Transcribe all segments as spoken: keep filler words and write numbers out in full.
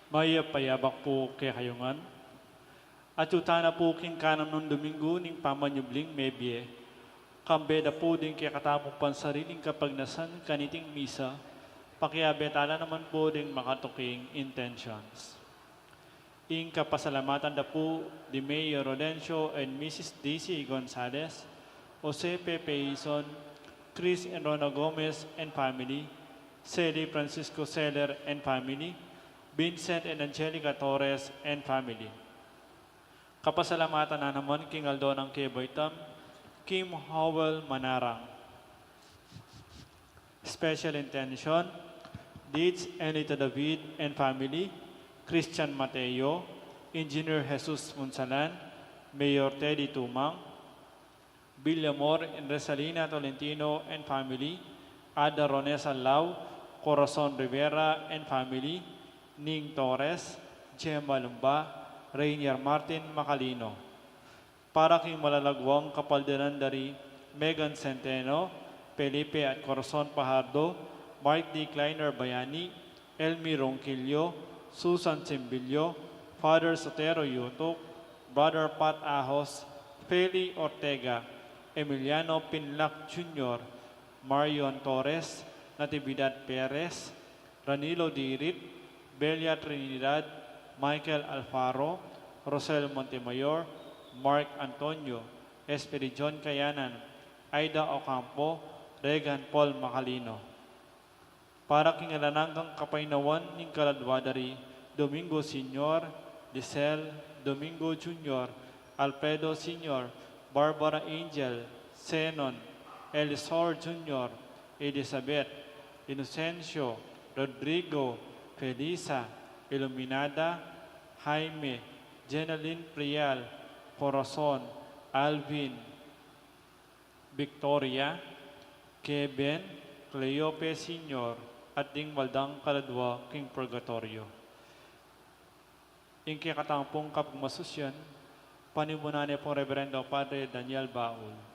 Mayap a yabak pu kekayu ngan. Atiu tana pu king kanam nung Domingo ning pamanyubling mebie. Kambe da pu ding kekatamung pansariling kapagnasan kaniting misa, pakiabe tala naman pu ding makatuking intentions. Ing kapasalamatan da pu di Mayor Rodencio and Missus Daisy Gonzalez, Jose Pepe Ison, Chris and Rona Gomez and family, Sally Francisco Seller and family, Vincent and Angelica Torres and family. Kapasalamatan na naman king aldo nang kebaitan, Kim Howell Manarang. Special intention, Deeds Enita David and family, Christian Mateo, Engineer Jesus Munsalan, Mayor Teddy Tumang, Villamor and Resalina Tolentino and family, Ada Ronesa Lau, Corazon Rivera and family, Ning Torres, Gemma Lumba, Rainier Martin Macalino. Para king malalagwang kapaldanan dari Megan Centeno, Felipe at Corazon Pajardo, Mark D. Kleiner Bayani, Elmi Ronquillo, Susan Simbilio, Father Sotero Yutuk, Brother Pat Ahos, Feli Ortega, Emiliano Pinlac Junior, Marion Torres, Natividad Perez, Ranilo Dirit, Belia Trinidad, Michael Alfaro, Rosel Montemayor, Mark Antonio, Espiridion Kayanan, Aida Ocampo, Regan Paul Macalino. Para king alang anggang kapaynawan ning kaladwa dari Domingo Senior, Lisel, Domingo Junior, Alfredo Senior, Barbara Angel, Zenon, Elisor Junior, Elizabeth, Inocencio, Rodrigo, Felisa, Iluminada, Jaime, Jenaline Prial, Corazon, Alvin, Victoria, Kevin, Cleope Senior, at ding maldang kaladwa king purgatoryo. Ing kekatamung kapagmasusyan, panimunan ne pung Reverendo Padre Daniel Baul.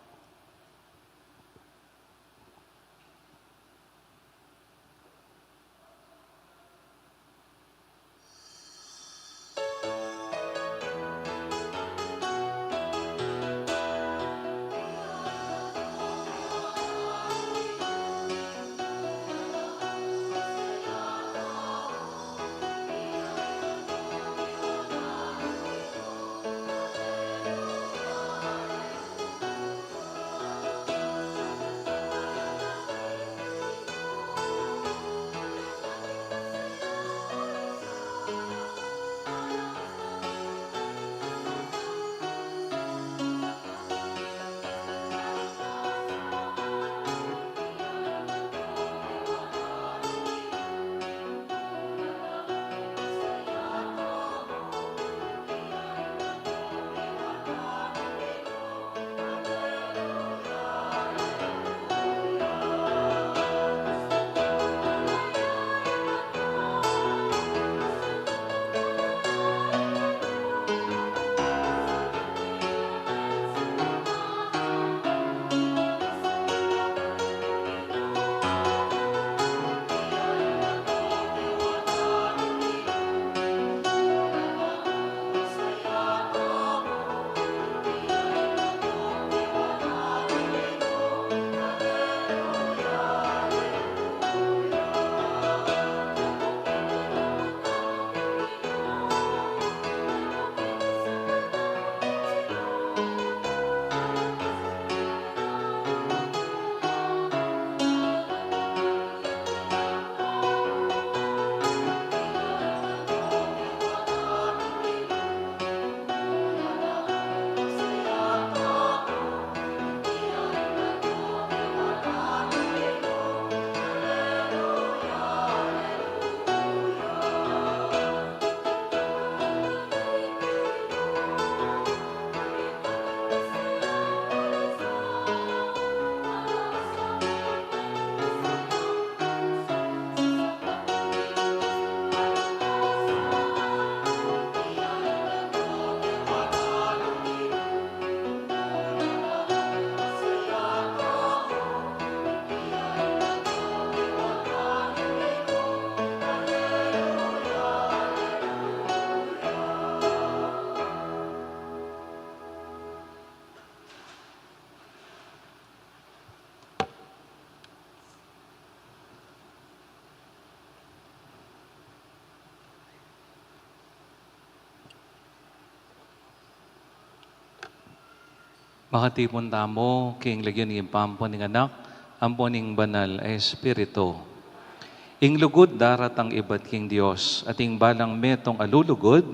Makatipun tamu king lagyu ning Ibpa, ampo ning Anak, ampo ning Banal a Espiritu. Ing lugud daratang ibat king Dios, at ing balang metung a lulugud,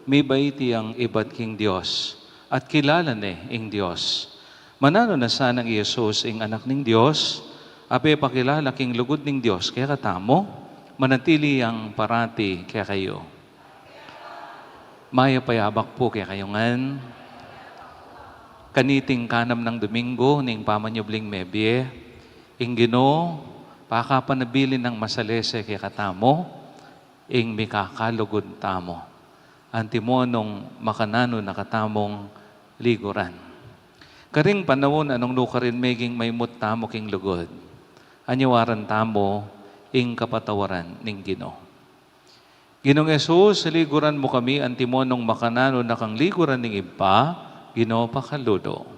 mibait yang ibat king Dios, at kilala ne ing Dios. Mananu na sanang i Jesus, ing Anak ning Dios, a pepakilala king lugud ning Dios kekatamu, manatili yang parati kekayu. Mayap a yabak pu kekayu ngan. Kaniting kanam nang Domingo ning pamanyubling mebie, ing Ginu pakapanabilin nang masalese kekatamu ing mikakalugud tamu. Antimo nung makananu na katamung liguran. Karing panaun a nung nukarin meging maimut tamu king lugud, anyawaran tamu ing kapatawaran ning Ginu. Ginung Jesus, liguran mu kami antimo nung makananu na kang liguran ning Ibpa, Ginu pakalulu.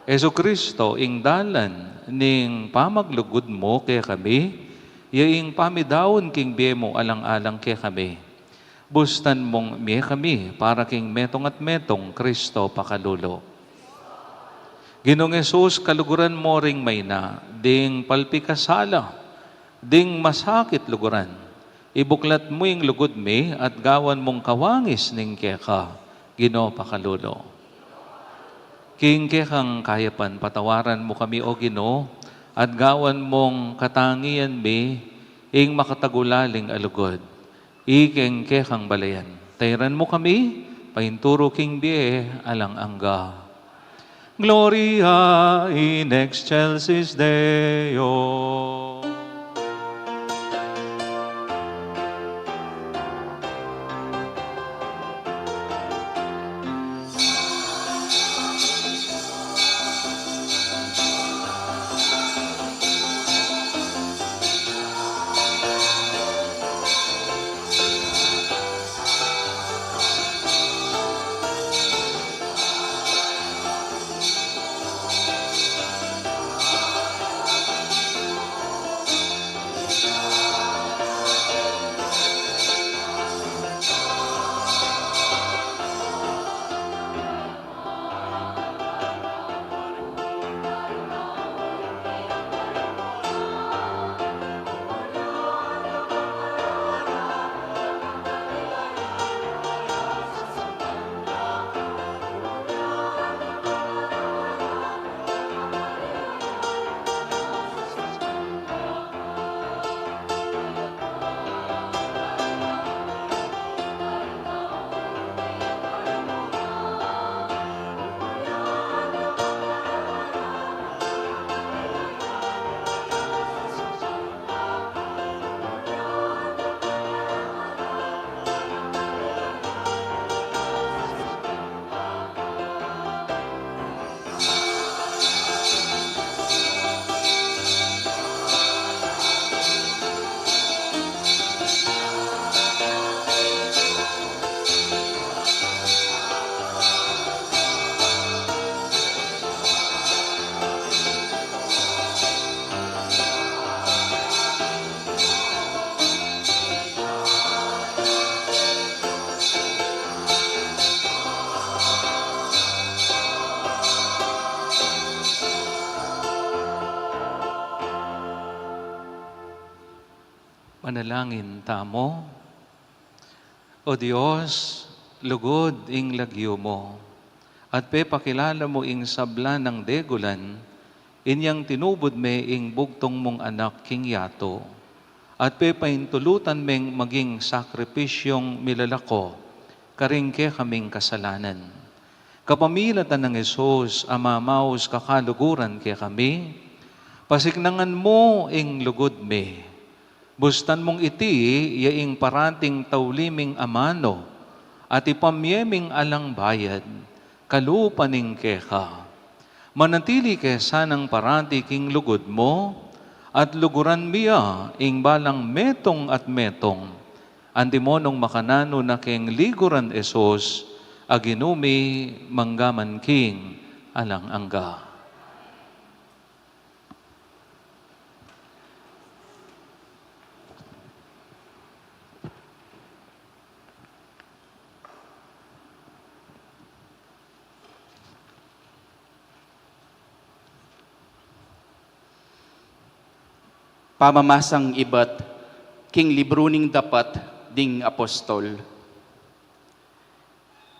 Jesucristo, ing dalan ning pamaglugud mu kekami, ya ing pamidaun king bie mu alang-alang kekami. Bustan mung mie kami para king metung at metung, Cristo pakalulu. Ginung Jesus, kaluguran mu ring maina, ding palpikasala, ding masakit luguran. Ibuklat mu ing lugud mi at gawan mung kawangis ning keka, Ginu pakalulu. King kekang kayapan patawaran mu kami, O Ginu, at gawan mung katangian mi ing makatagulaling a lugud. Ikeng kekang balayan, tairan mu kami, painturu king bie alang angga. Gloria in excelsis Deo. Manalangin tamu. O Dios, lugud ing lagyu mu, at pepakilala mu ing sabla nang degulan, inyang tinubud me ing bugtung mung Anak king yatu, at pepaintulutan meng maging sakripisyung milalako karing kekaming kasalanan. Kapamilatan nang Jesus a mamaus kakaluguran kekami, pasiknangan mu ing lugud mi. Bustan mung iti ya ing parating tauli ming amanu, at ipamie ming alang bayad, kalupa ning keka. Manatili ke sanang parati king lugud mu, at luguran mi ya ing balang metung at metung, antimo nung makananu na keng liguran Jesus, a Ginu mi, mangga man king alang angga. Pamamasang ibat king libru ning Dapat ding Apostol.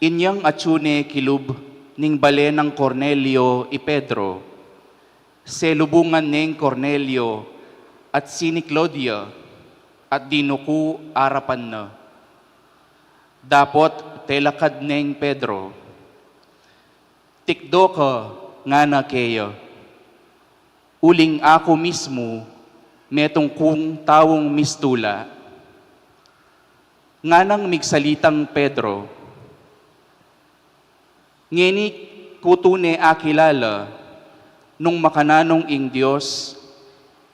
Inyang atyu ne kilub ning bale nang Cornelio i Pedro, selubungan neng Cornelio at sini Claudia at dinuku arapan na. Dapot telakad neng Pedro. "Tikdo ka," ngana keya, "uling aku mismu metung kung taung mistula." Nganang migsalitang Pedro, "Ngeni ku tune akilala nung makananung ing Dios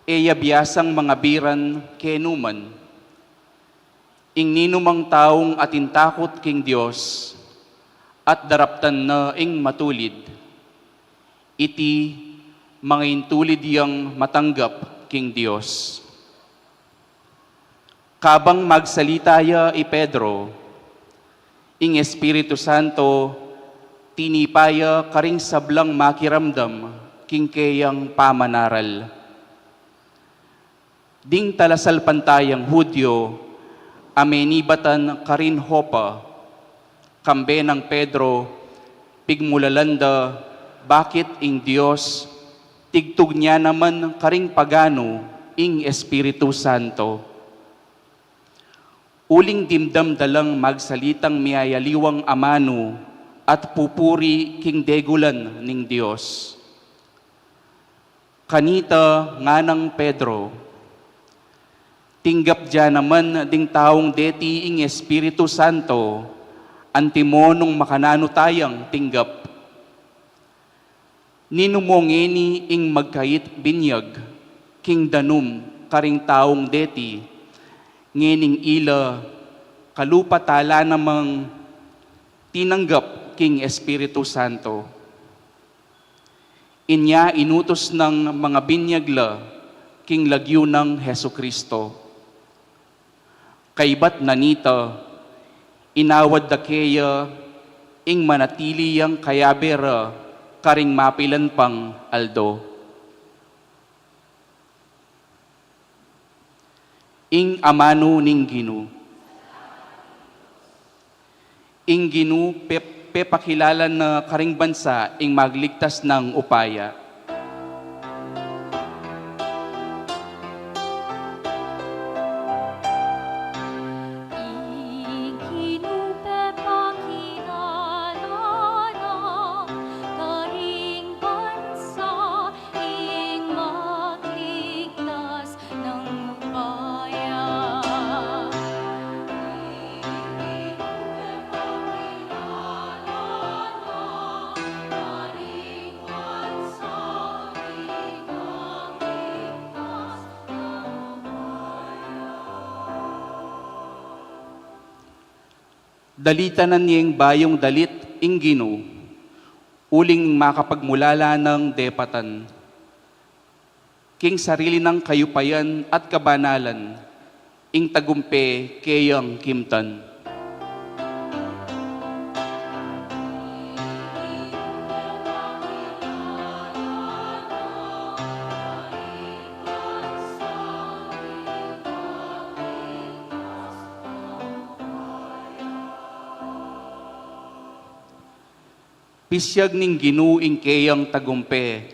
e ya biasang mangabiran kenu man. Ing ninumang taung atin takut king Dios at daraptan na ing matulid, iti mangaintulid yang matanggap king Dios." Kabang magsalita ya i Pedro, ing Espiritu Santo tinipa ya karing sablang makiramdam king keyang pamanaral. Ding talasalpantayang Judio a menibatan karin Jopa, kambe nang Pedro, pigmulalan da bakit ing Dios tigtug nia naman karing paganu ing Espiritu Santo. Uling dimdam da lang magsalitang miyayaliwang amanu at pupuri king degulan ning Dios. Kanita nganang Pedro, "Tinggap da naman ding taung deti ing Espiritu Santo, antimo nung makananu tayang tinggap. Ninu mo ngeni ing magkait binyag king danum karing taung deti, ngening ila kalupa tala namang tinanggap king Espiritu Santo?" Inya inutus nang mangabinyag la king lagyu nang Jesucristo. Kaybat na nita, inawad da keya ing manatili yang kayabe ra karing mapilan pang aldo. Ing amanu ning Ginu. Ing Ginu pe-, pepakilala na karing bansa ing magligtas nang upaya. Ing Ginu pepakilala na karing bansa ing magligtas nang upaya. Dalitanan yeng bayung dalit ing Ginu, uling makapagmulala nang depatan. King sarili nang kayupayan at kabanalan, ing tagumpe keyang kimtan. Pisiag ning Ginu ing keyang tagumpe,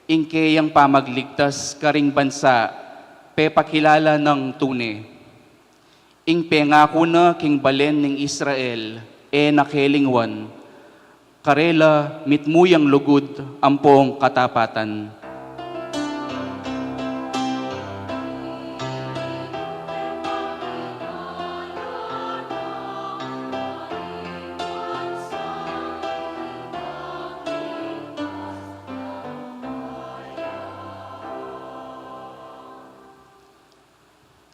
ing keyang pamagligtas karing bansa, pepakilala nang tune. Ing pengaku na king balen ning Israel, e na kelingwan, karela mitmu yang lugud ampong katapatan.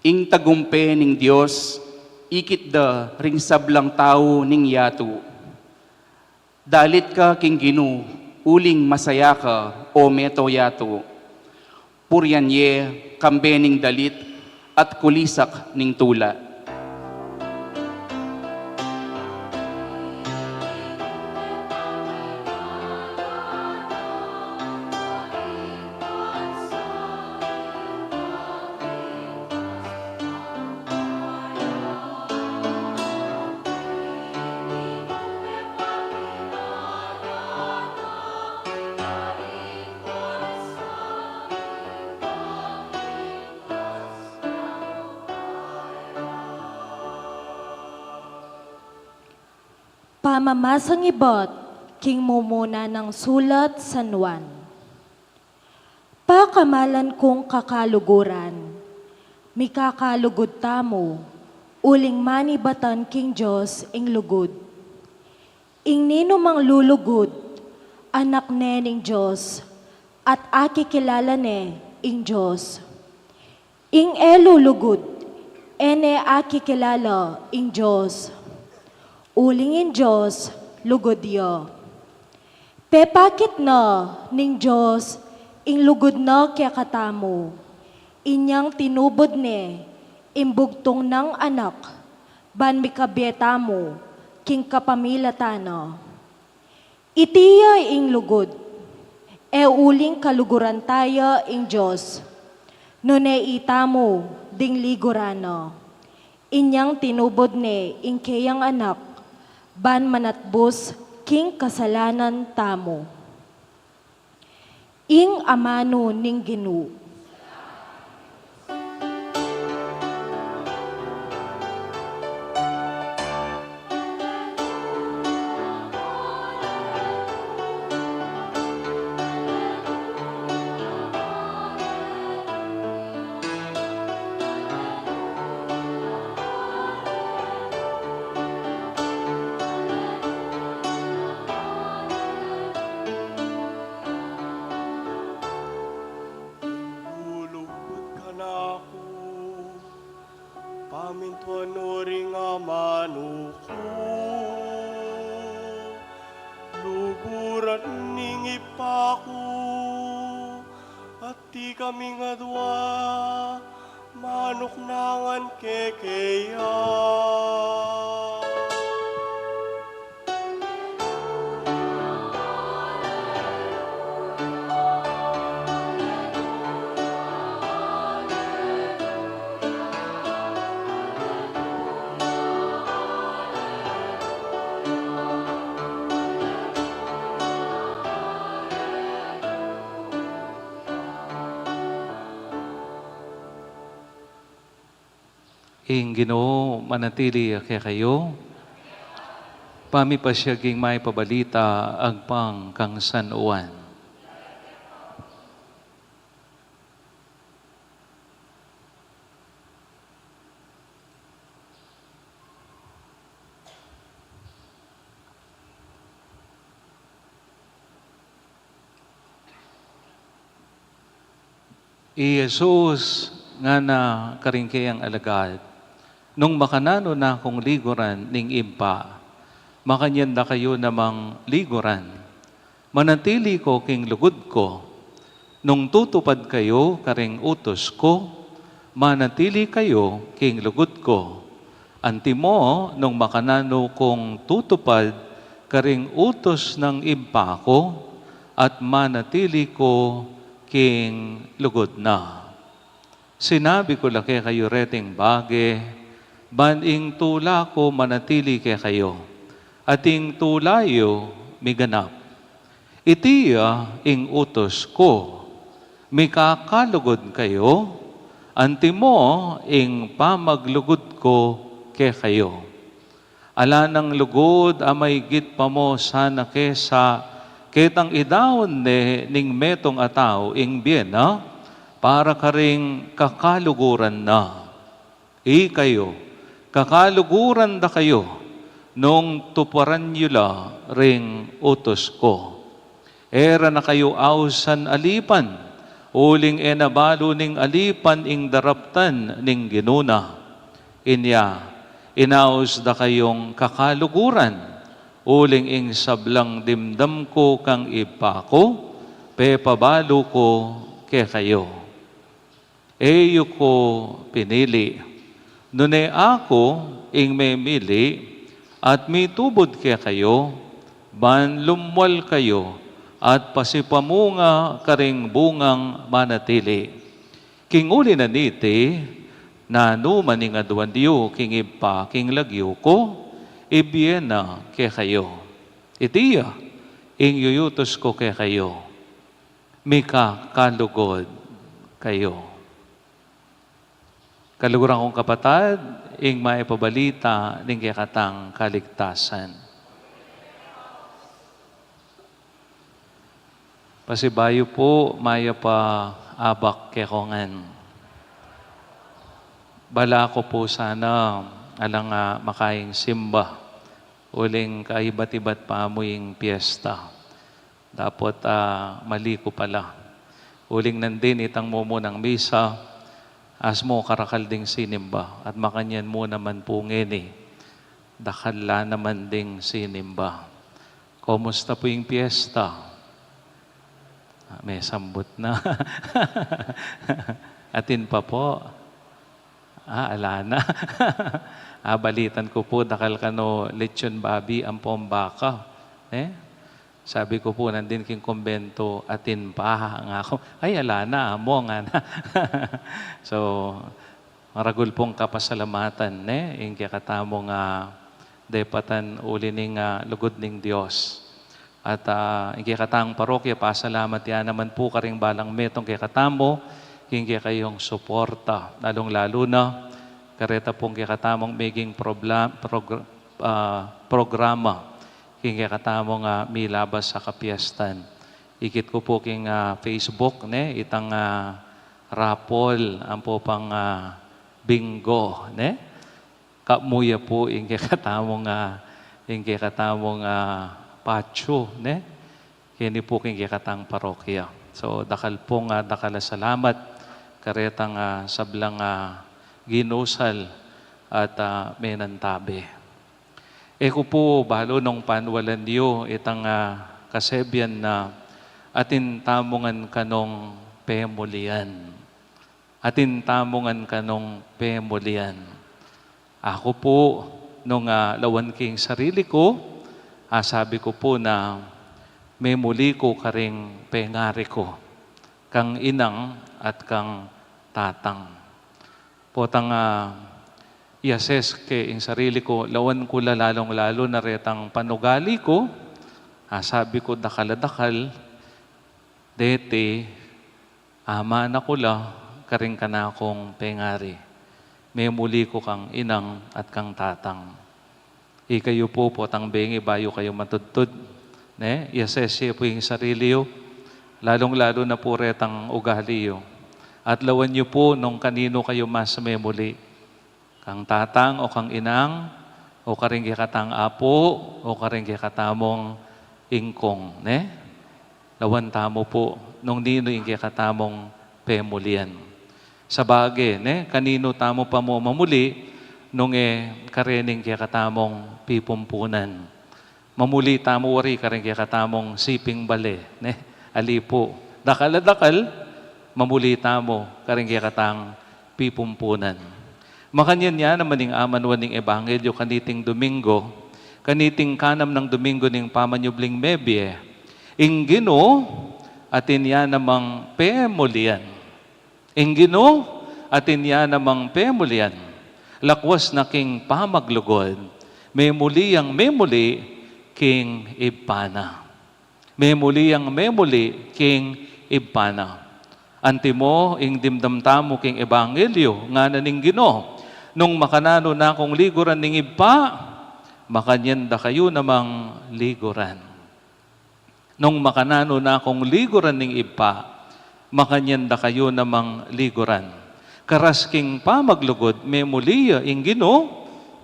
Ing tagumpe ning Dios, ikit da ring sablang tau ning yatu. Dalit ka king Ginu, uling masaya ka, o meto yatu. Purian ye kambe ning dalit at kulisak ning tula. Pamamasang ibat king mumuna nang sulat San Juan. Pakamalan kung kakaluguran, mikakalugud tamu, uling manibatan king Dios ing lugud. Ing ninumang lulugud, anak ne ning Dios, at akikilala ne ing Dios. Ing e lulugud, e ne akikilala ing Dios. Uling ing Dios, lugud ya. Pepakit na ning Dios ing lugud na kekatamu, inyang tinubud ne ing bugtung nang Anak, ban mikabie tamu king kapamilatan na. Iti ya ing lugud, e uling kaluguran ta ya ing Dios, nune itamu ding liguran na. Inyang tinubud ne ing keyang Anak, ban manatbus king kasalanan tamu. Ing amanu ning Ginu. Lulugud kanaku, pamintuan no ring amanu ku, luguran ning Ibpa ku, at ikaming adua, manuknangan kekeya. Ing Ginu manatili ya kekayu. Pamipasyag king Mayap a Balita agpang kang San Juan. I Jesus ngana karing keyang alagad, "Nung makananu na kung liguran ning Ibpa, makanyan da kayu namang liguran. Manatili ko king lugud ko. Nung tutupad kayu karing utus ko, manatili kayu king lugud ko. Antimo nung makananu kung tutupad karing utus nang Ibpa ko, at manatili ko king lugud na. Sinabi ko la kekayu reting bage, ban ing tula ko manatili kekayu, at ing tula yu miganap. Iti ya ing utus ko, mikakalugud kayu, antimo ing pamaglugud ko kekayu. Ala nang lugud a maigit pa mu sana kesa ketang idaun ne ning metung a tau ing bie na para karing kakaluguran na. Ikayu, kakaluguran da kayu nung tuparan yu la ring utus ko. E ra na kayu ausan alipan, uling e na balu ning alipan ing daraptan ning Ginu na. Inya, inaus da kayung kakaluguran, uling ing sablang dimdam ku kang Ibpa ku, pepabalu ku kekayu. E yu ku pinili, nune aku ing memili at mitubud kekayu, ban lumwal kayu at pasipamunga karing bungang manatili. King uli na niti, nanu man ing aduan yu king Ibpa king lagyu ku, ibie na kekayu. Iti ya ing yuutus ku kekayu, mikakalugud kayu." Kaluguran kung kapatad, ing Mayap a Balita ning kekatang kaligtasan. Pasibayu pu, mayap a abak kekongan. Bala ku pu sana alang, ah, makaing simba uling kaibat-ibat pa mu ing piyesta. Dapot, ah, mali ku pala. Uling nandin itang mumunang misa, as mu karakal ding sinimba, at makanyan mu naman pu ngeni, dakal la naman ding sinimba. Kumusta pu ing piyesta? Ah, me sambut na. Atin pa pu? Ah, ala na. Ah, balitan ku pu, dakal kanu lechon babi ampong baka. Eh? Sabi ku pu, nandin king kumbento, atin pa, ngaku. Ay, ala na, amo, ngana. So, maragul pung kapasalamatan, ne? Ing kekatamung depatan uli ning, ah, lugud ning Dios. At, ah, ing kekatang parokya, pasalamat ya naman pu karing balang metung kekatamu, king kekayung suporta, lalung-lalu na kareta pung kekatamung meging probla-, progr-, ah, programa king kekatamung milabas a kapiestan. Ikit ku pu king, ah, Facebook, ne, itang, ah, raffle ampo pang, ah, bingo, ne? Kamu ya pu ing kekatamung, ah, ing kekatamung, ah, patsu, ne? Keni pu king kekatang parokya. So, dakal pung, ah, dakal a salamat karetang, ah, sablang, ah, ginusal at, ah, menantabe. E ku pu balu nung panwalan yu itang, ah, kasebian na atin tamu ngan kanung pemulian. Atin tamu ngan kanung pemulian. Aku pu, nung, ah, lawan king sarili ku, ah, sabi ku pu na memuli ku karing pengari ku, kang inang at kang tatang. Potang, ah, i-assess ke ing sarili ku, lawan ku la lalung-lalu na retang panugali ku, ah, sabi ku dakal a dakal, deti, amana ku la karing kanakung pengari. Memuli ku kang inang at kang tatang. Ikayu pu, potang bengi bayu kayu matudtud, ne? I-assess ye pu ing sarili yu. Lalung-lalu na pu retang ugali yu. At lawan yu pu nung kaninu kayu mas memuli. Kang tatang o kang inang, o karing kekatang apu, o karing kekatamung ingkung, ne? Lawan tamu pu, nung ninu ing kekatamung pemulian. Sabage, ne, kaninu tamu pa mu mamuli, nung e karening kekatamung pipumpunan. Mamuli tamu wari karing kekatamung siping bale, ne? Ali pu, dakal a dakal, mamuli tamu karing kekatang pipumpunan. Makanyan ya naman ing amanuan ning ebanghelyo kaniting Domingo, kaniting kanam nang Domingo ning pamanyubling mebie. Ing Ginu, atin ya namang pemulian. Ing Ginu, atin ya namang pemulian. Lakwas na king pamaglugud, memuli yang memuli king Ibpa na. Memuli yang memuli king Ibpa na. Antimo ing dimdam tamu king ebanghelyo, ngana ning Ginu, nung makananu na kung liguran ning Ibpa, makanyan da kayu namang liguran. Nung makananu na kung liguran ning Ibpa, makanyan da kayu namang liguran. Karas king pamaglugud, memuli ya ing Ginu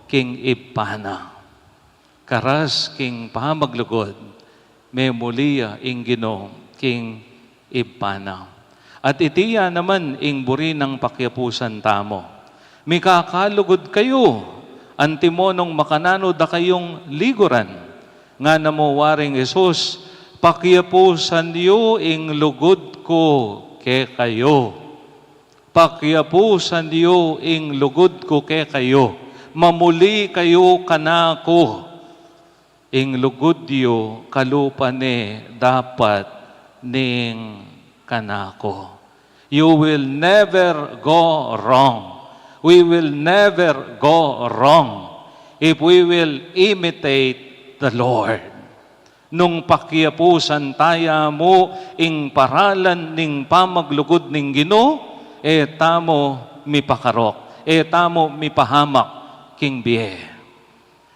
king Ibpa na. Karas king pamaglugud, memuli ya ing Ginu king Ibpa na. At iti ya naman ing buri nang pakiapusan tamu. Mikakalugud kayu, antimo nung makananu da kayung liguran. Ngana mu waring Jesus, pakiapusan yu ing lugud ku kekayu. Pakiapusan yu ing lugud ku kekayu. Mamuli kayu kanaku. Ing lugud yu kalupa ne dapat ning kanaku. You will never go wrong. We will never go wrong if we will imitate the Lord. Nung pakiapusan taya mu ing paralan ning pamaglugud ning Ginu, e tamu mipakarok, e tamu mipahamak king bie.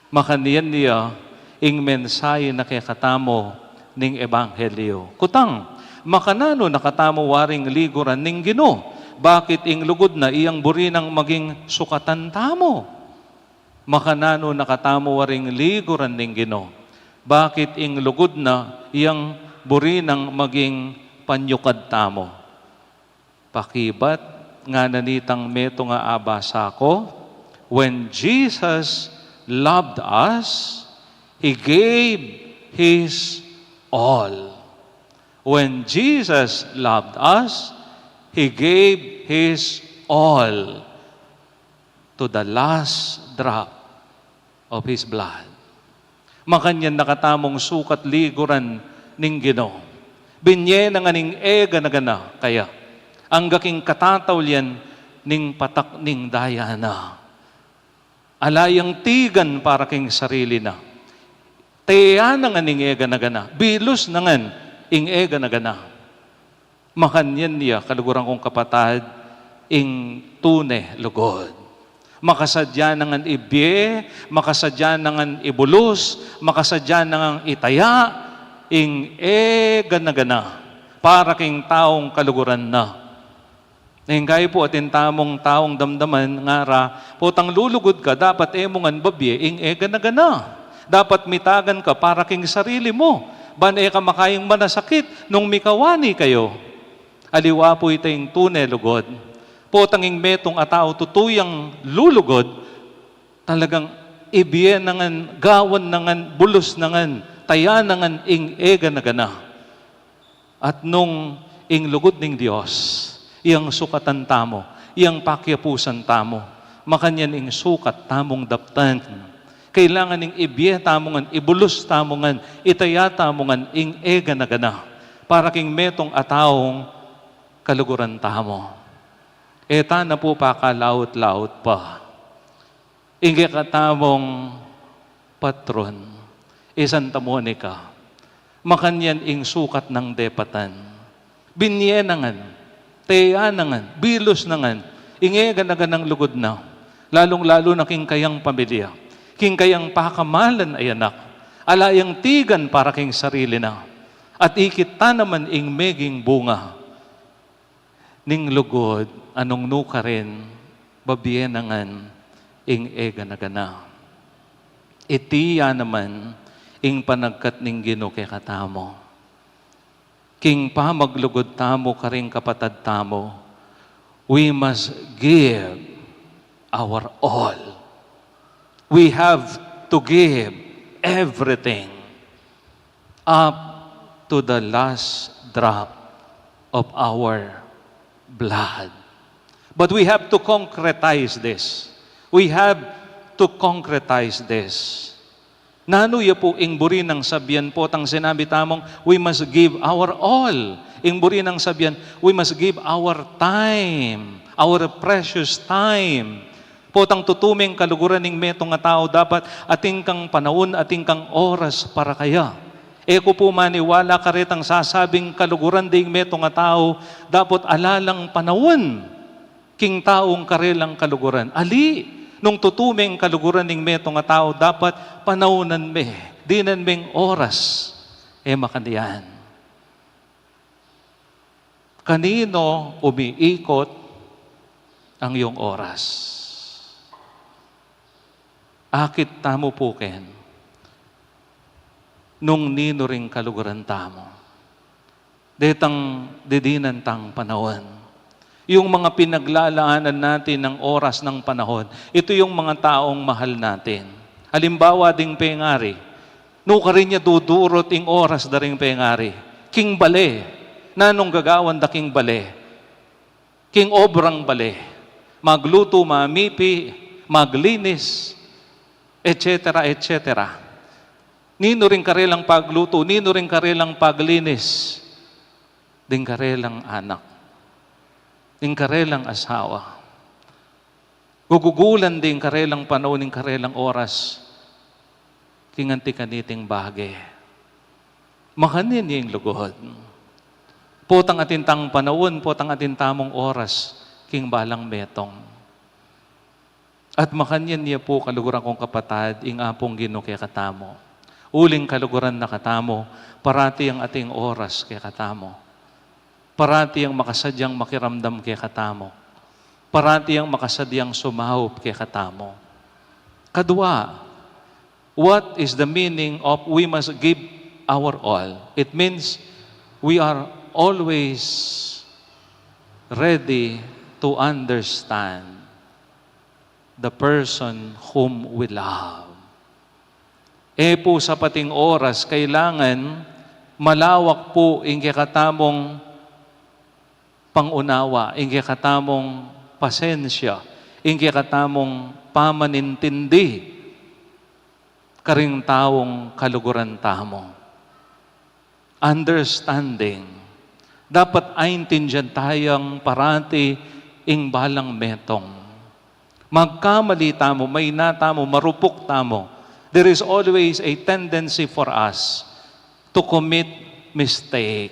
Makanyan ya ing mensahe na kekatamu ning ebanghelyo. Kutang, Makananu na katamu waring liguran ning Ginu? Bakit ing lugud na iyang buri nang maging sukatan tamu? Makananu na katamu waring liguran ning Ginu? Bakit ing lugud na iyang buri nang maging panyukad tamu? Pakibat ngana nitang metung a abasa ku, when Jesus loved us, He gave His all. When Jesus loved us, He gave His all to the last drop of His blood. Makanyan na katamung sukat liguran ning Ginu. Binye na ngan ing e gana-gana kaya, angga king katataulian ning patak ning daya na. Ala yang tigan para king sarili na. Teya na ngan ing e gana-gana. Bilus na ngan ing e gana-gana. Makanyan ya, kaluguran kung kapatad, ing tune lugud. Makasadya na ngan ibie, makasadya na ngan ibulus, makasadya na ngan itaya, ing e gana-gana, para king taung kaluguran na. Neng kayu pu atin tamung taung damdaman ngara, potang lulugud ka, dapat e mu ngan babie ing e gana-gana. Dapat mitagan ka para king sarili mu. Ban e ka makaing manasakit nung mikawani kayu. Aliwa pu ita ing tune lugud. Potang ing metung a tau tutu yang lulugud, talagang ibie na ngan, gawan na ngan, bulus na ngan, taya na ngan ing e gana-gana. At nung ing lugud ning Dios, iyang sukatan tamu, iyang pakiapusan tamu, makanyan ing sukat tamung daptan. Kailangan ing ibie tamu ngan, ibulus tamu ngan, itaya tamu ngan ing e gana-gana para king metung a taung kaluguran tamu. E ta na pu pakalaut-laut pa. Ing kekatamung patron, i Santa Monica, makanyan ing sukat nang depatan. Binye na ngan, teya na ngan, bilus na ngan, ing e gana-ganang lugud na, lalung-lalu na king kayang pamilya, king kayang pakamalan a anak, ala yang tigan para king sarili na, at ikit ta naman ing meging bunga ning lugud a nung nu karin, babie na ngan ing e gana-gana. Iti ya naman ing panagkat ning Ginu kekatamu. King pamaglugud tamu karing kapatad tamu, we must give our all. We have to give everything, up to the last drop of our blood. But we have to concretize this. We have to concretize this. Nanu ya pu ing buri nang sabian potang sinabi tamung, we must give our all? Ing buri nang sabian, we must give our time, our precious time. Potang tutu meng kaluguran ning metung a tau, dapat atin kang panaun, atin kang oras para kaya. E ku pu maniwala karetang sasabing kaluguran ding metung a tau, dapat ala lang panaun king taung karelang kaluguran. Ali, nung tutu meng kaluguran ning metung a tau, dapat panaunan me, dinan meng oras. E makanyan. Kanino umiikot ang iyong oras? Akit tamu pu ken nung ninu ring kaluguran tamu. Detang didinan tang panaun. Yung mga pinaglalaanan natin ng oras, ng panahon, ito yung mga taong mahal natin. Halimbawa, ding pengari, nu karin ya dudurut ing oras da ring pengari? King bale. Nanung gagawan da king bale? King obrang bale. Maglutu, mamipi, maglinis, et cetera, et cetera. Ninu ring karelang paglutu, ninu ring karelang paglinis? Ding karelang anak, ding karelang asawa. Gugugulan ding karelang panaun, ding karelang oras king anti kaniting bage. Makanyan ya ing lugud. Potang atin tang panaun, potang atin tamung oras king balang metung. At makanyan ya pu, kaluguran kung kapatad, ing Apung Ginu kekatamu. Uling kaluguran na katamu, parati yang ating oras kekatamu. Parati yang makasadyang makiramdam kekatamu. Parati yang makasadyang sumaup kekatamu. Kadua, what is the meaning of "We must give our all"? It means we are always ready to understand the person whom we love. E pu sapat ing oras, kailangan malawak pu ing kekatamung pangunawa, ing kekatamung pasensya, ing kekatamung pamanintindi karing taung kaluguran tamu. Understanding. Dapat aintindian tayang parati ing balang metung. Magkamali tamu, maina tamu, marupok tamu. There is always a tendency for us to commit mistake.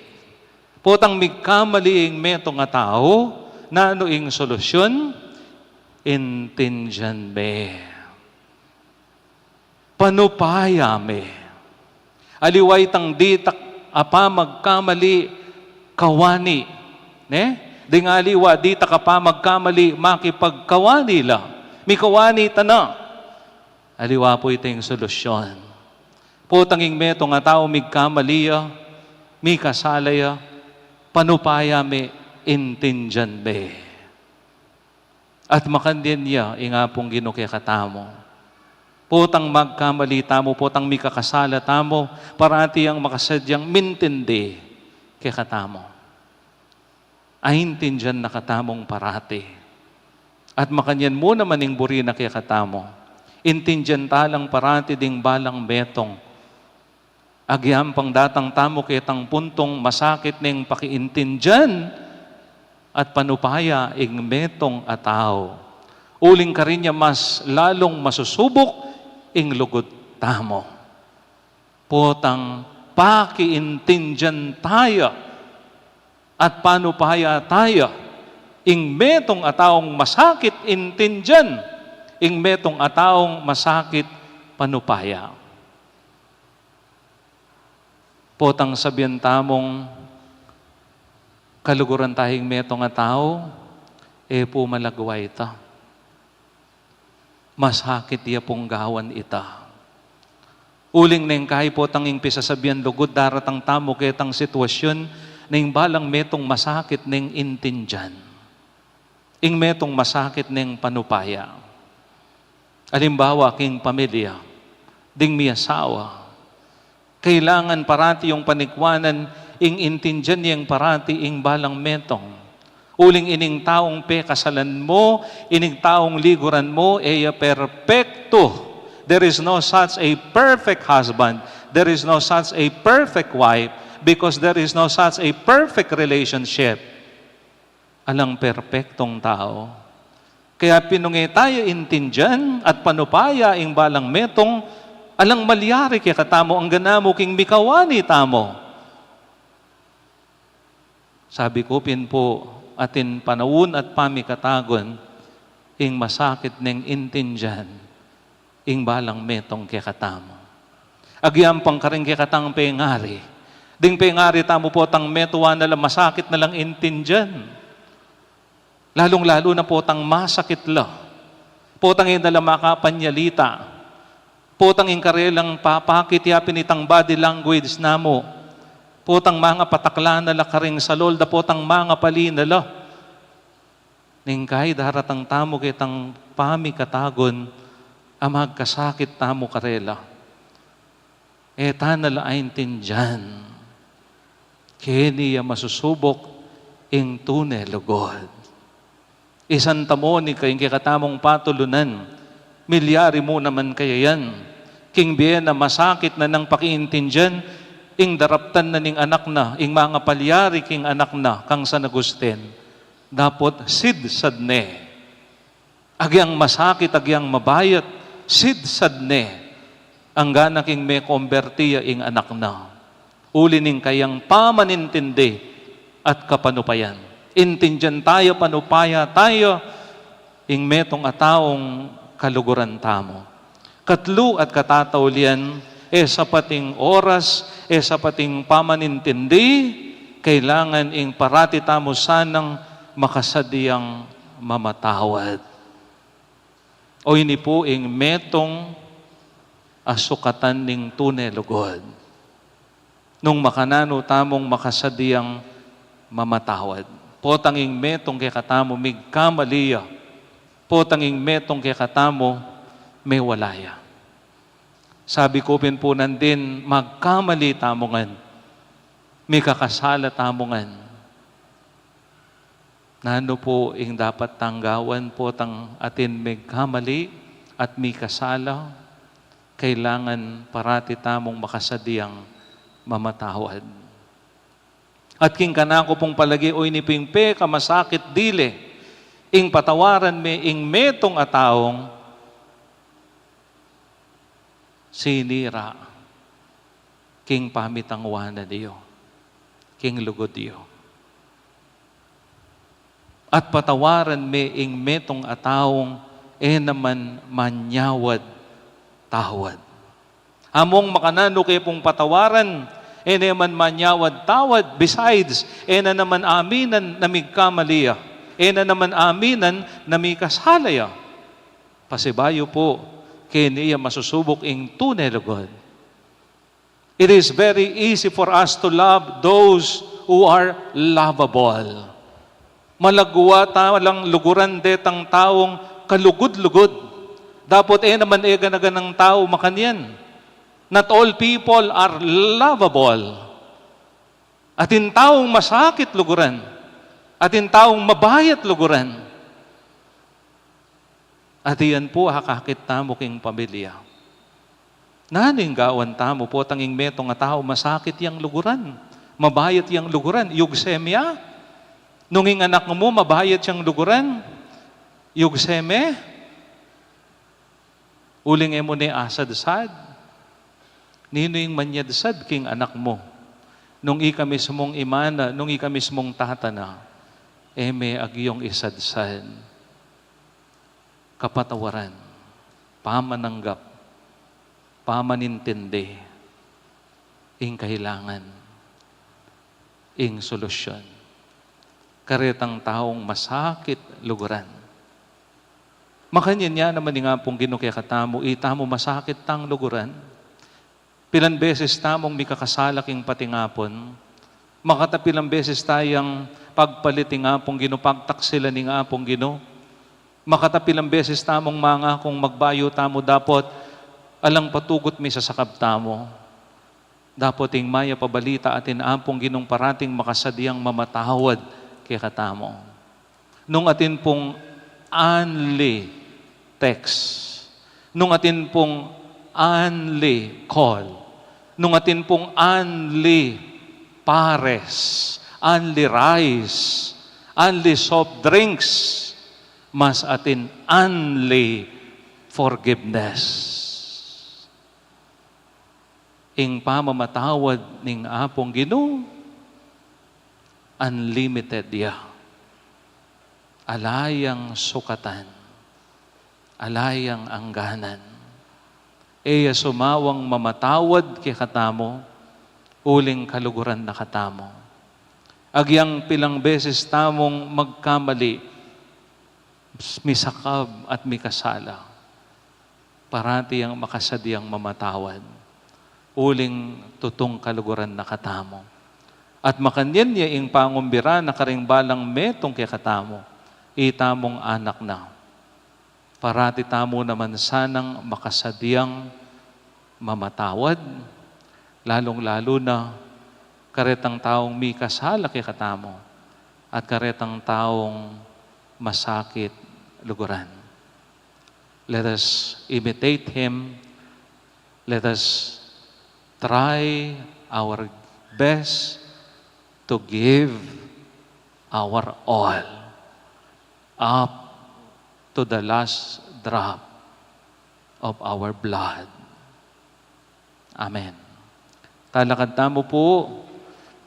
Potang migkamali ing metung a tau, nanu ing solusyon? Intindian me. Panupaya me. Aliwa itang ditak a pamagkamali kawani, ne? Ding aliwa ditak a pamagkamali makipagkawani la. Mikawani ta na. Aliwa pu ita ing solusyon. Potang ing metung a tau migkamali ya, mikasala ya, panupaya me, intindian me. At makanyan ya ing Apung Ginu kekatamu. Potang magkamali tamu, potang mikakasala tamu, parati yang makasadyang mintindi kekatamu. Aintindian na katamung parati. At makanyan mu naman ing buri na kekatamu. Intindian ta lang parati ding balang metung. Agyang pang datang tamu ketang puntung masakit neng pakiintindian at panupaya ing metung a tau. Uling karin ya mas lalung masusubuk ing lugud tamu. Potang pakiintindian taya at panupaya taya ing metung a taung masakit intindian, ing metung a taung masakit panupaya. Potang sabian tamung kaluguran ta ing metung a tau, e pu malagwa ita. Masakit ya pung gawan ita. Uling neng kai potang ing pisasabian lugud daratang tamu ketang sitwasyun neng balang metung masakit neng intindian. Ing metung masakit neng panupaya. Alimbawa, king pamilya, ding miyasawa. Kailangan parati yung panikwanan ing intindian yang parati ing balang metung. Uling ining taung pekasalan mu, ining taung liguran mu, e ya perpektu. There is no such a perfect husband. There is no such a perfect wife because there is no such a perfect relationship. Alang perpektong tau. Kaya pinunge taya intindian at panupaya ing balang metung, alang malyari kekatamu angga na mu king mikawani tamu. Sabi ku pin pu, atin panaun at pamikatagun ing masakit neng intindian ing balang metung kekatamu. Agyang pang karing kekatang pengari. Ding pengari tamu potang metua na la masakit na lang intindian. Lalung-lalu na potang masakit la. Potang e na la makapanyalita. Potang ing karelang papakit ya pin itang body language namu. Potang mangapatakla na la karing salul da potang mangapali na la. Neng kai daratang tamu ketang pamikatagun a magkasakit tamu karela. E ta na la aintindian. Keni ya masusubuk ing tune lugud. I Santa Monica ing kekatamung patulunan, milyari mu naman kaya yan. King bie na masakit na nang pakiintindian, ing daraptan na ning anak na, ing mangapalyari king anak na, kang San Agustin. Dapot sidsad ne. Agyang masakit, agyang mabayat, sidsad ne. Angga na king mekomberti ya ing anak na. Uli ning kayang pamanintindi at kapanupayan. Intindian taya, panupaya taya, ing metung a taung kaluguran tamu. Katlu at katataulian, e sapat ing oras, e sapat ing pamanintindi, Kailangan ing parati tamu sanang makasadyang mamatawad. O ini pu ing metung a sukatan ning tune lugud. Nung makananu tamung makasadyang mamatawad. Potang ing metung kekatamu migkamali ya. Potang ing metung kekatamu mewala ya. Sabi ku pin pu nandin, magkamali tamu ngan. Mikakasala tamu ngan. Nanu pu ing dapat tang gawan potang atin migkamali at mikasala? Kailangan parati tamung makasadyang mamatawad. At king kanaku pung palage, o ini ping pekamasakit dili, ing patawaran me ing metung a taung sinira king pamitanguanan yu, king lugud yu. At patawaran me ing metung a taung e naman manyawad tawad. Among makananu ke pung patawaran, e naman manyawad tawad, besides, e na naman aminan na migkamali ya. E na naman aminan na mikasala ya. Pasibayu pu, keni ya masusubuk ing tune lugud. It is very easy for us to love those who are lovable. Malagwa ta lang luguran detang taung kalugud-lugud. Dapot e naman e gana-ganang tau makanyan. Not all people are lovable. Atin taung masakit luguran. Atin taung mabayat luguran. At iyan pu akakit tamu king pamilya. Nanu ing gawan tamu potang ing metung a tau masakit yang luguran, mabayat yang luguran, yugse me ya. Nung ing anak mu mabayat yang luguran, yugse me. Uling e mu ne asadsad. Ninu ing manyadsad king anak mu? Nung ika mismung ima na, nung ika mismung tata na, e me agyung isadsad. Kapatawaran, pamananggap, pamanintindi, ing kailangan, ing solusyon. Karetang taung masakit luguran. Makanyan ya naman ing Apung Ginu kekatamu, itamu masakit tang luguran. Pilan beses tamung mikakasala king patingapun. Makatapilan beses tayang pagpalit ing Apung Ginu, pagtaksilan ing Apung Ginu. Makatapilan beses tamung mangakung magbayu tamu dapot alang patugut misasakab tamu. Dapot ing mayap a balita atin Apung Ginung parating makasadyang mamatawad kekatamu. Nung atin pung only text, nung atin pung only call, nung atin pung only pares, only rice, only soft drinks, mas atin only forgiveness. Ing pamamatawad ning Apung Ginu, unlimited ya. Ala yang sukatan, ala yang angganan. E ya sumawang mamatawad kekatamu, uling kaluguran na katamu. Agyang pilang beses tamung magkamali, misakab at mikasala, parati yang makasadyang mamatawad, uling tutung kaluguran na katamu. At makanyan ya ing pangumbira na karing balang metung kekatamu, itamung anak na. Parati tamu naman sanang makasadyang mamatawad, lalung-lalu na karetang taung mikasala kekatamu at karetang taung masakit luguran. Let us imitate him. Let us try our best to give our all, up to the last drop of our blood. Amen. Talakad tamu pu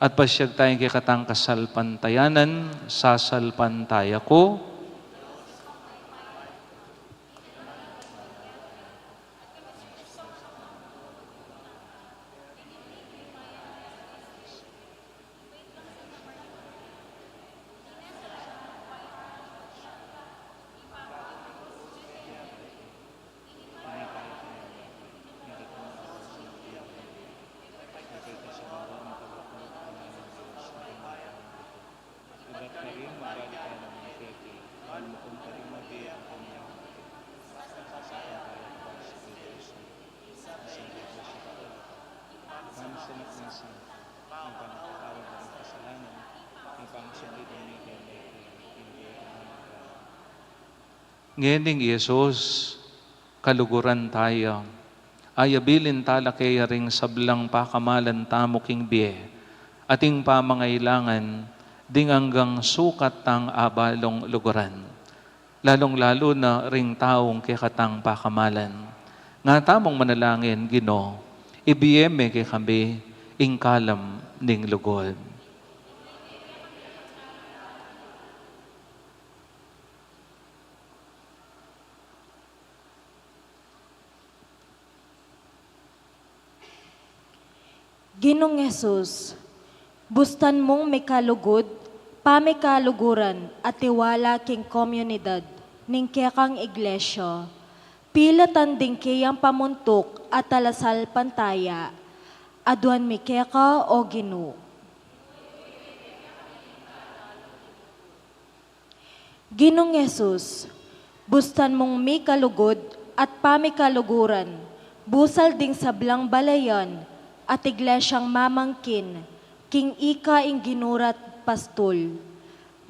at pasyag tayang kekatang kasalpantayanan, sasalpantaya ku. Ngening i Jesus, kaluguran taya. Aya bilin tala keya ring sablang pakamalan tamu king bie, at ing pamangailangan ding anggang sukat tang abalung luguran, lalung-lalu na ring taung kekatang pakamalan. Nga tamung manalangin, Ginu, ibie me kekami ing kalam ning lugud. Ginung Jesus, bustan mung mikalugud, pamikaluguran at tiwala king komunidad ning kekang iglesia, pilatan ding keyang pamuntuk at talasalpantaya, aduan mi keka, o Ginu. Ginung Jesus, bustan mung mikalugud at pamikaluguran, busal ding sablang balayan at iglesyang mamangkin, king ika ing ginurat pastul.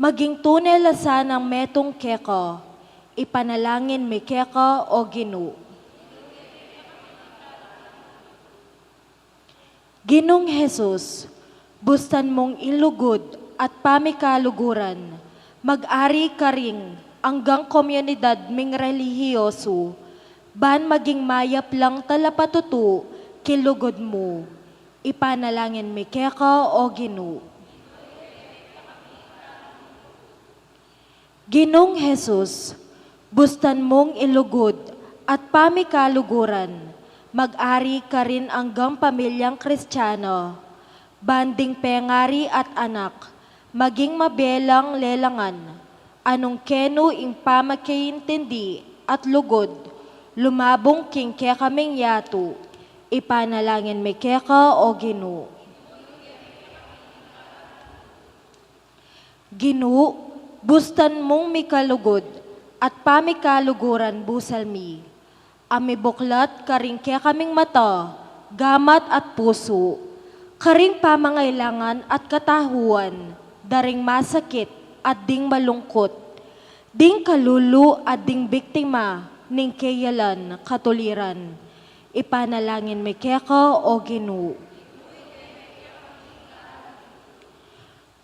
Maging tune la sanang metung keka, ipanalangin mi keka, o Ginu. Ginung Jesus, bustan mung ilugud at pamikaluguran, mag-ari karing anggang komunidad ming relihiyosu, ban maging mayap lang talapatutu king lugud mu. Ipanalangin mi keka, o Ginu. Ginung Jesus, bustan mung ilugud at pamikaluguran, mag-ari karin anggang pamilyang Kristiano, ban ding pengari at anak, maging mabelang lelangan, anung kenu ing pamakiintindi at lugud, lumabung king kekaming yatu, ipanalangin mi keka, o Ginu. Ginu, bustan mung mikalugud at pamikaluguran busal mi, a mibuklat karing kekaming mata, gamat at pusu, karing pamangailangan at katahuan da ring masakit at ding malungkut, ding kalulu at ding biktima ning keyalan katuliran. Ipanalangin mi keka, o Ginu.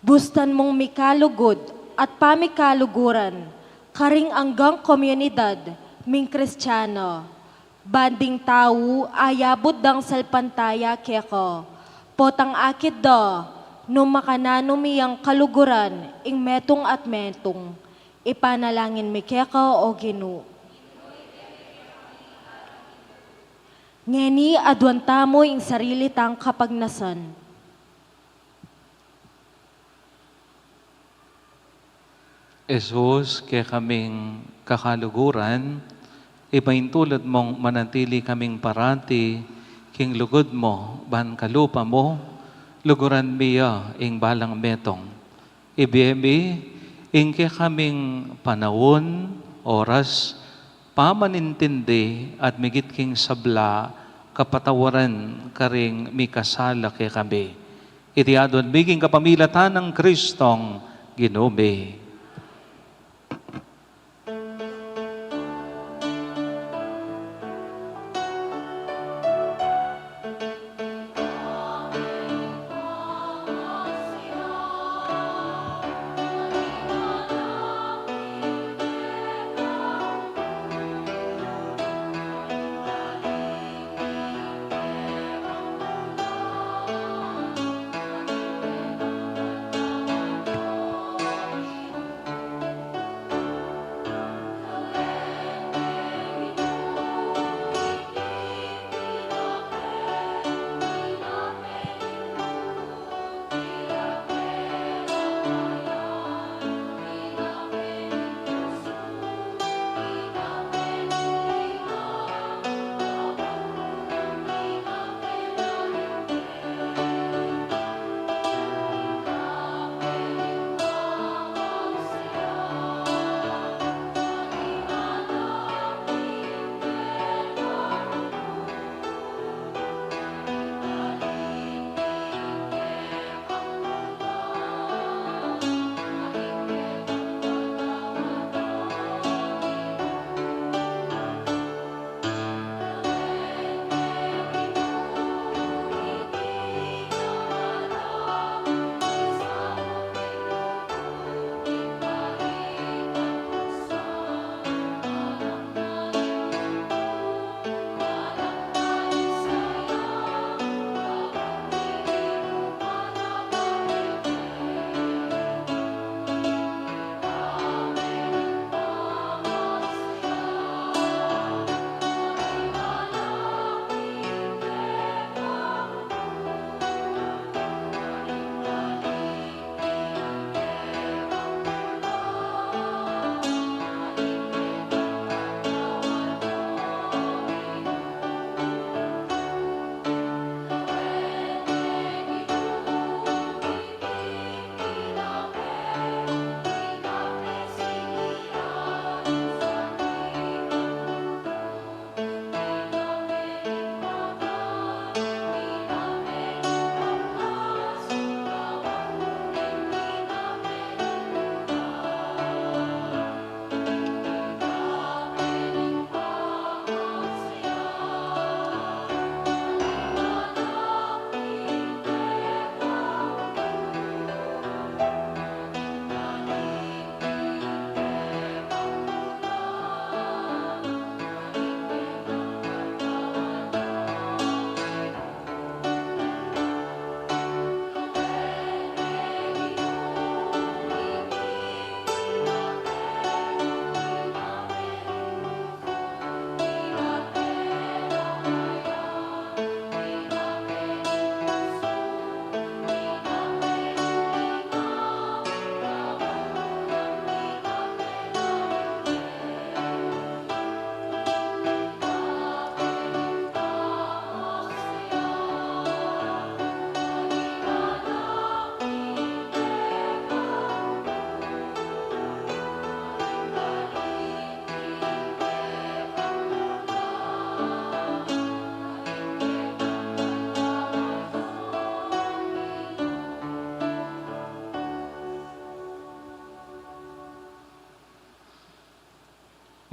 Bustan mung mikalugud at pamikaluguran karing anggang komunidad ming Kristiano, ban ding tau ayabut dang salpantaya keka, potang akit da nung makananu mi yang kaluguran ing metung at metung. Ipanalangin mi keka, o Ginu. Ngeni aduan tamu ing sarili tang kapagnasan. Jesus, kekaming kakaluguran, ipaintulud mung manatili kaming parati king lugud mu, ban kalupa mu, luguran mi ya ing balang metung. Ibie mi ing kekaming panaun, oras, pamanintindi at migit king sabla, kapatawaran karing mikasala kekami. Iti aduan mi king kapamilatan nang Kristong Ginu mi.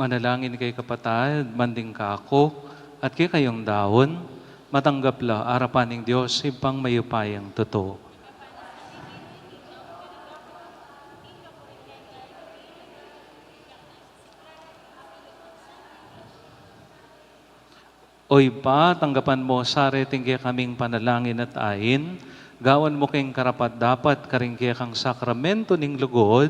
Manalangin kayu, kapatad, manding kaku, at kekayung daun, matanggap la arapan ning Dios Ibpang mayupayang tutu. O Ibpa, tanggapan mu sa reting kekaming panalangin at ain, gawan mu keng karapat-dapat karing kekang sakramentu ning lugud,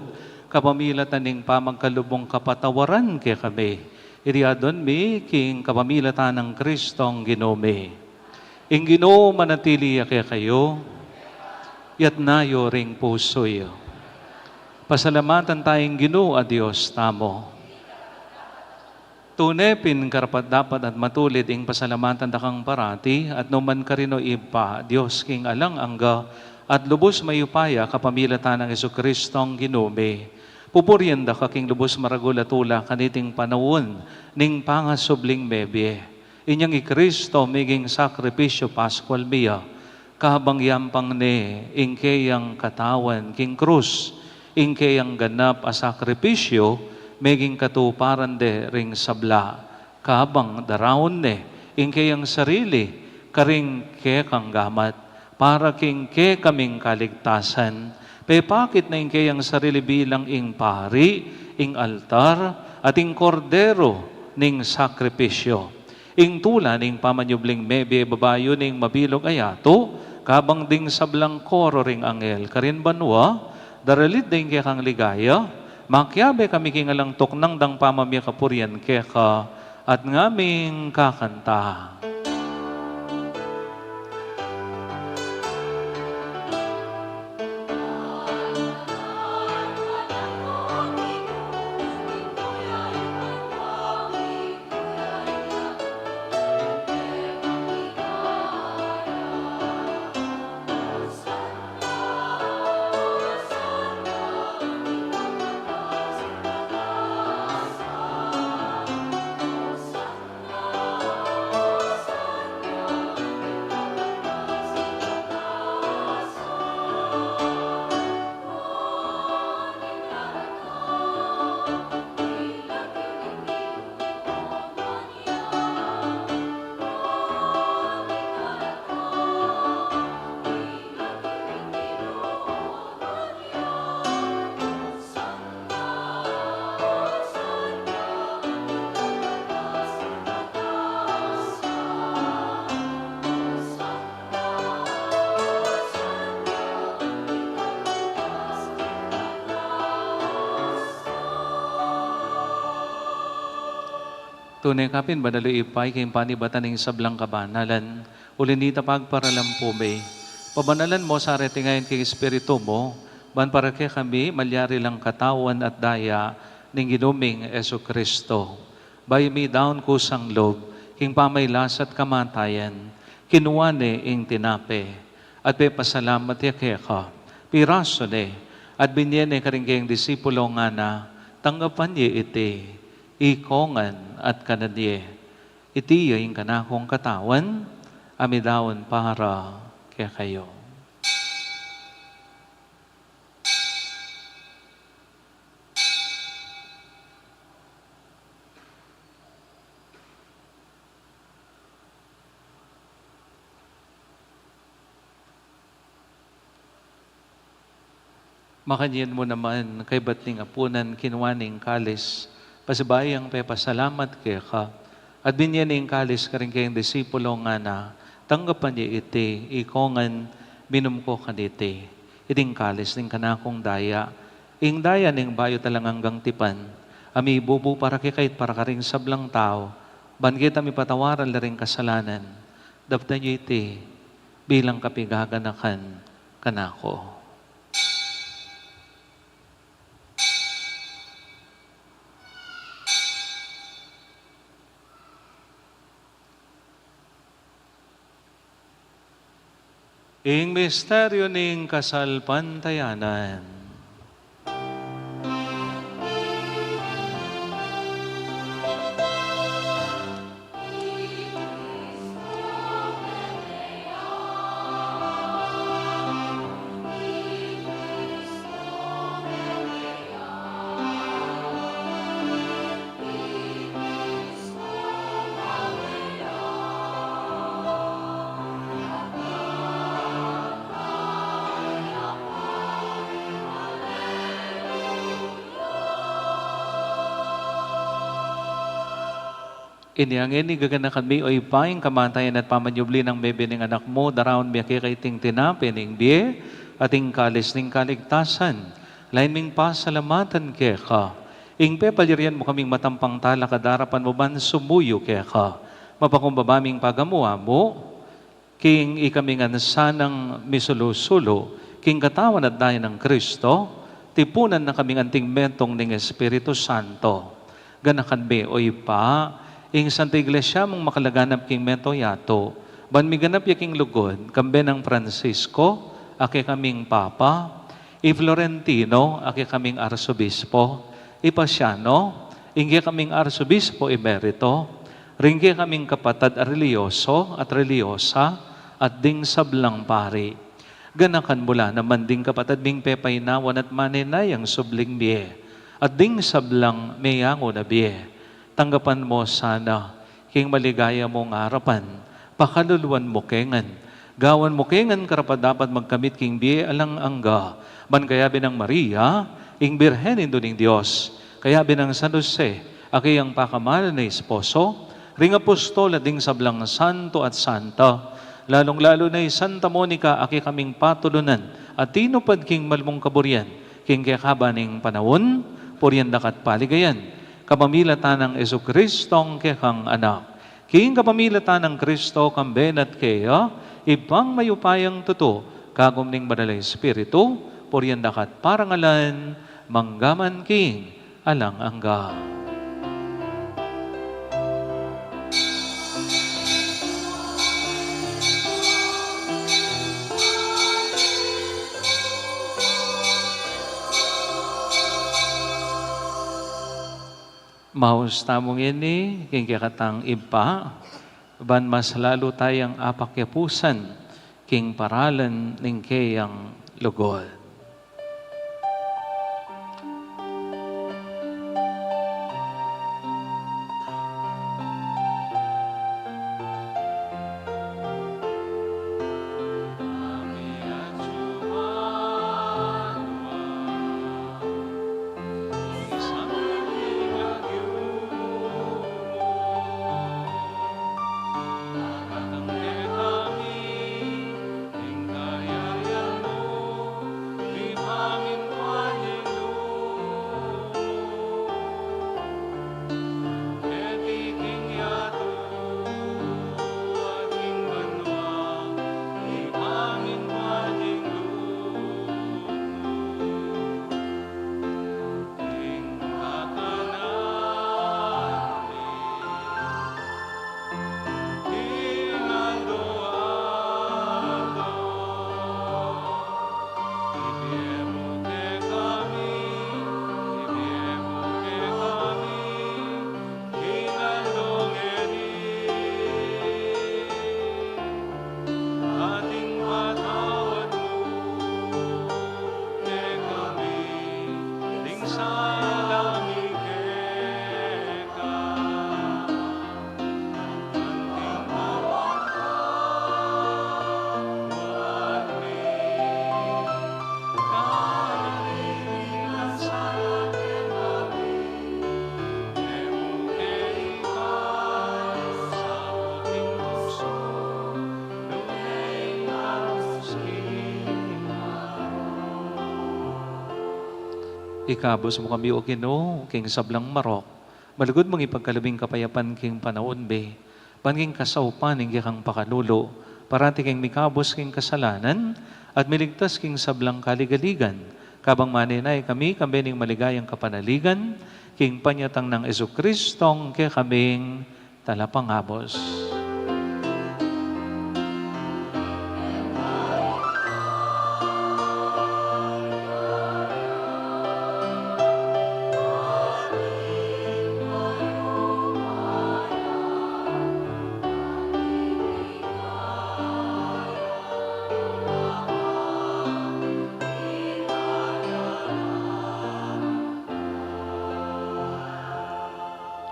kapamilatan ning pamagkalub mung kapatawaran kekami. Iti adwan mi king kapamilatan nang Kristong Ginu mi. Ing Ginu manatili ya kekayu. Iyatas yu ring pusu yu. Pasalamatan taya ing Ginu a Dios tamu. Tune pin karapat-dapat at matulid ing pasalamatan da kang parati, at nu man karin, o Ibpa, Dios king alang angga, at lubus mayupaya, kapamilatan nang Jesucristong Ginu mi. Pupurian da ka king lubus maragul a tula kaniting panaun ning pangasubling mebie. Inyang i Kristo meging sakripisyu Paskual mi ya, kabang yampang ne ing keyang katawan king krus, ing keyang ganap a sakripisyu meging katuparan de ring sabla, kabang daraun ne ing keyang sarili karing kekang gamat, para king kekaming kaligtasan, pepakit ne ing keyang sarili bilang ing pari, ing altar, at ing kordero ning sakripisyu. Ing tula ning pamanyubling mebie babayu ning mabilug a yatu, kabang ding sablang koro ring anghel karin banua, daralit da ing kekang ligaya, makiabe kami king alang tuknang dang pamamie kapurian keka, at ngaming kakanta. Tune ka pin banal, o Ibpa, king panibatan ning sablang kabanalan, uli nita pagparalan pu mi. Pabanalan mu sa reti ngeni king Espiritu mu, ban para kekami malyari lang katawan at daya ning Ginu ming Jesucristo. Bayu midaun kusang lub king pamagkasakit at kamatayan, kinua ne ing tinape, at pepasalamat ya keka, pirasu ne, at binie ne karing kayang disipulo, ngana, tanggapan ye iti, ikongan at kanan ye. Iti ya ing kanakung katawan, a midaun para kekayu. Makanyan mu naman, kaybat ning apunan, kinua ne ing kalis, pasibayu yang pepasalamat keka, at binie ne ing kalis karing kayang disipulo, ngana, tanggapan ye iti, ikongan, minum ko kaniti, iti ing kalis ning kanakung daya, ing daya ning bayu at alang anggang tipan, a mibubu para kekayu at para karing sablang tau, ban keta mipatawaran la ring kasalanan. Daptan ye iti bilang kapaganakan kanaku. Ing misteryu ning kasalpantayanan. Inya ngeni gaganakan mi, O Ibpa, ing kamatayan at pamanyubli nang mebie ning Anak mu, daraun mi keka iting tinape ning bie at ing kalis ning kaligtasan. Lain ming pasalamatan keka ing pepalyarian mu kaming matampang talakad king arapan mu ban sumuyu keka. Mapakumbaba ming pagamu-amu king ikami ngan sanang misulu-sulu king katawan at daya nang Kristo, tipunan na kaming anting metung ning Espiritu Santo. Ganakan mi, O Ibpa, ing Santa Iglesia mung makalaganap king mabilug a yatu, ban miganap ya king lugud, kambe nang Francisco a kekaming Papa, i Florentino a kekaming Arsobispo, i Paciano ing kekaming Arsobispo Emerito, ring kekaming kapatad a relihiyoso at relihiyosa, at ding sablang pari. Ganakan mu la naman ding kapatad ming pepainawan at manenayang subling mie, at ding sablang meyangu na bie. Tanggapan mu sana king maligaya mung arapan, pakaluluan mu ke ngan, gawan mu ke ngan karapat-dapat magkamit king bie alang angga, ban kayabe nang Maria, ing Birhen Indu ning Dios, kayabe nang San Jose a keyang pakamalan a esposo, ring apostol at ding sablang santo at santa, lalung-lalu na i Santa Monica a kekaming patulunan a tinupad king malmung kaburian king kekaban ning panaun, purian da ka at paligayan kapamilatan nang Jesucristo a kekang Anak. King kapamilatan nang Kristo, kambe na at keya, Ibpang mayupayang tutu, kagum ning Banal a Espiritu, purian da ka at parangalan mangga man king alang angga. Maus tamu ngeni king kekatang Ibpa, ban mas lalu tayang apakyapusan king paralan ning keyang lugud. Ikabus mu kami, O Ginu, king sablang marok. Malugud mung ipagkalub ing kapayapan king panaun mi, ban king kasaupan ning kekang pakalulu, parati kaming mikabus king kasalanan, at miligtas king sablang kaligaligan, kabang manenaya kami kambe ning maligayang kapanaligan, king panyatang nang Jesucristo a kekaming Talapangabus.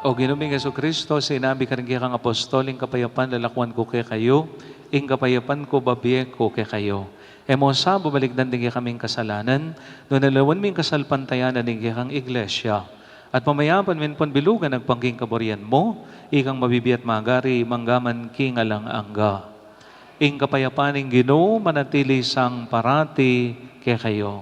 O Ginu ming Jesucristo, sinabi mu karing kekang apostol, ing kapayapan lalakwan ku kekayu, ing kapayapan ku babie ku kekayu. E mu sa babalikdan ding kekaming kasalanan, nune lawan mu ing kasalpantayanan ning kekang Iglesia. At pamayapan mi pon bilugan agpang king kaburian mu, ikang mabibie at magari manggaman king alang angga. Ing kapayapan ning Ginu manatili sang parati kekayu.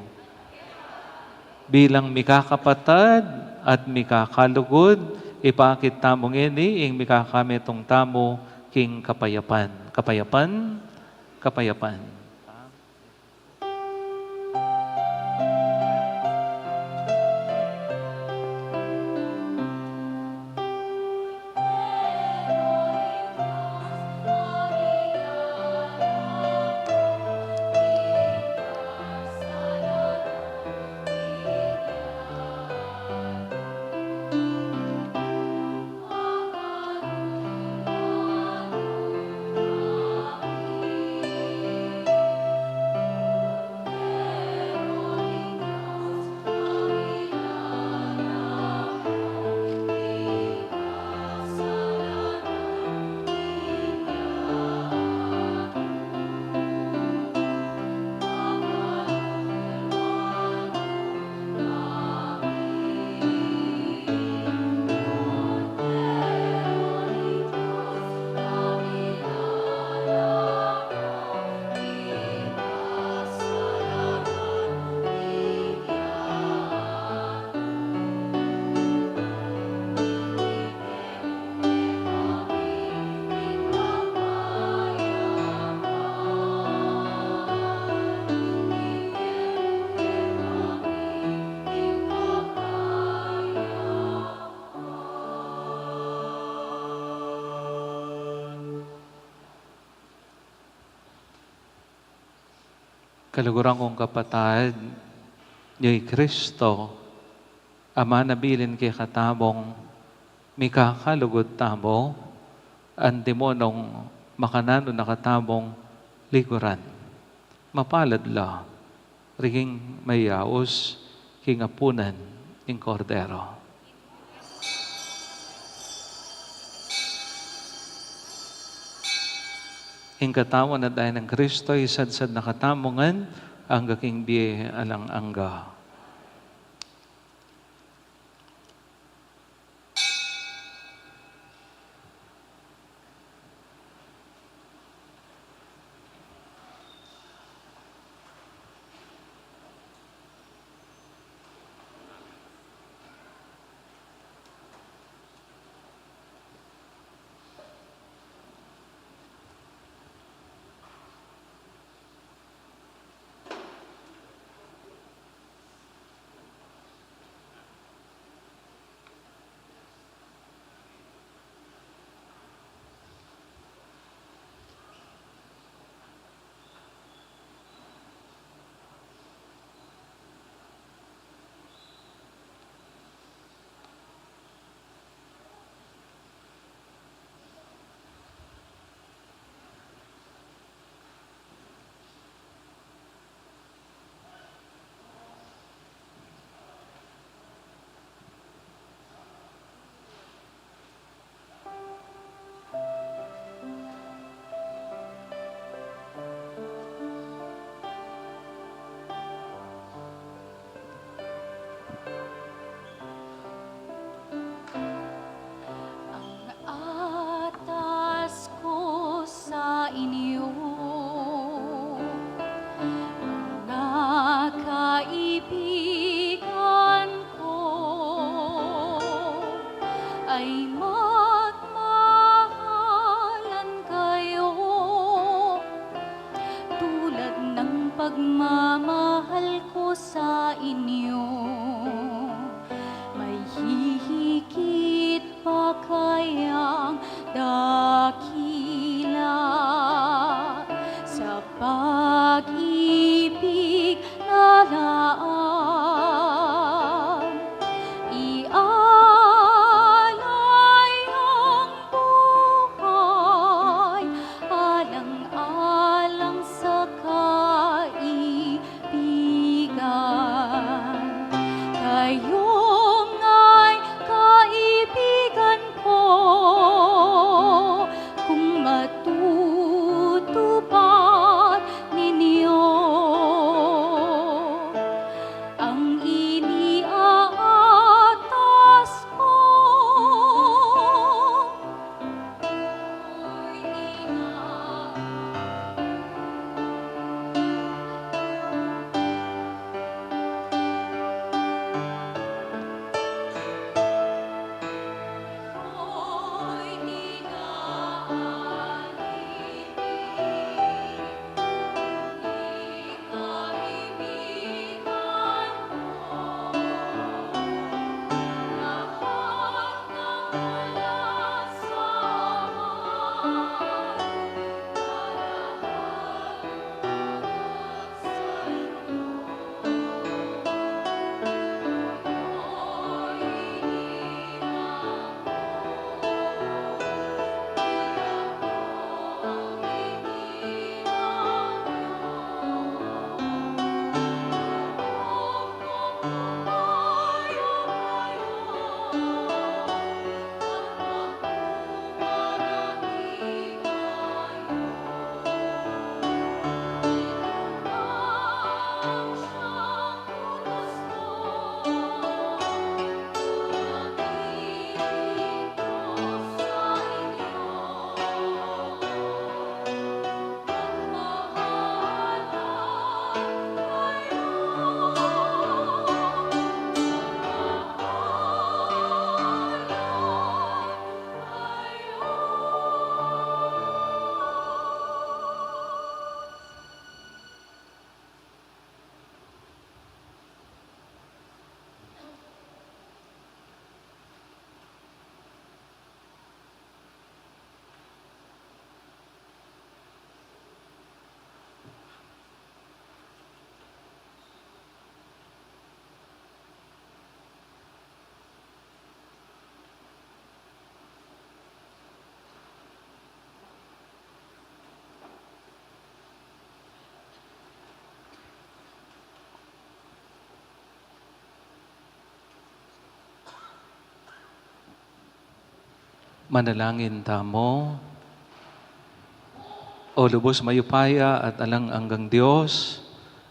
Bilang mikakapatad at mikakalugud, ipakit tamu ngeni ing mikakametung tamu king kapayapan. Kapayapan, kapayapan. Kaluguran kung kapatad, ya i Kristo a manabilin kekatamung mikakalugud tamu, antimo nung makananu na katamung liguran. Mapalad la ring mayaus king apunan ning Kordero. Ing katawan at daya nang Kristo, isadsad na katamu ngan angga king bie alang angga. Manalangin tamu. O lubos mayupaya at alang anggang Dios,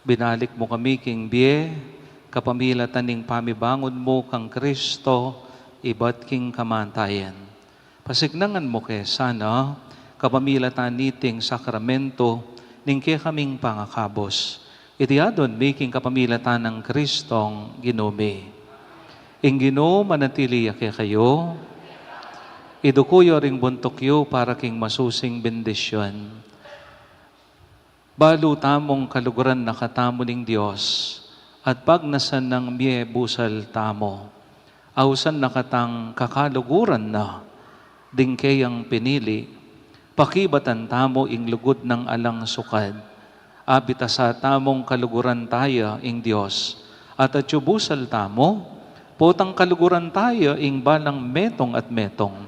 binalik mu kami king bie, kapamilatan ning pamibangun mu kang Kristo, ibat king kamatayan. Pasiknangan mu ke sana, kapamilatan niting sakramento, ning kekaming pangakabus. Iti adwan mi king kapamilatan nang Kristong Ginu mi. Ing Ginu manatili ya kekayu. Iduku yu ring buntuk yu para king masusing bendisyun. Balu tamung kaluguran na katamu ning Dios, at pagnasan nang mie busal tamu. Ausan na katang kakaluguran na, ding keyang pinili, pakibatan tamu ing lugud nang alang sukad. Abitasa tamung kaluguran taya ing Dios, at atyu busal tamu, potang kaluguran taya ing balang metung at metung.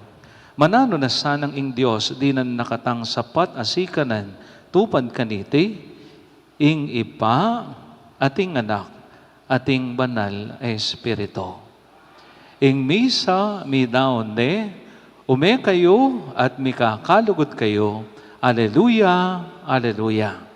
Mananu na sanang ing Dios dinan na katang sapat a sikanan tupad kaniti, ing Ibpa, at ing Anak, at ing Banal a Espiritu. Ing misa midaun ne, ume kayu at mikakalugud kayu. Aleluya, aleluya.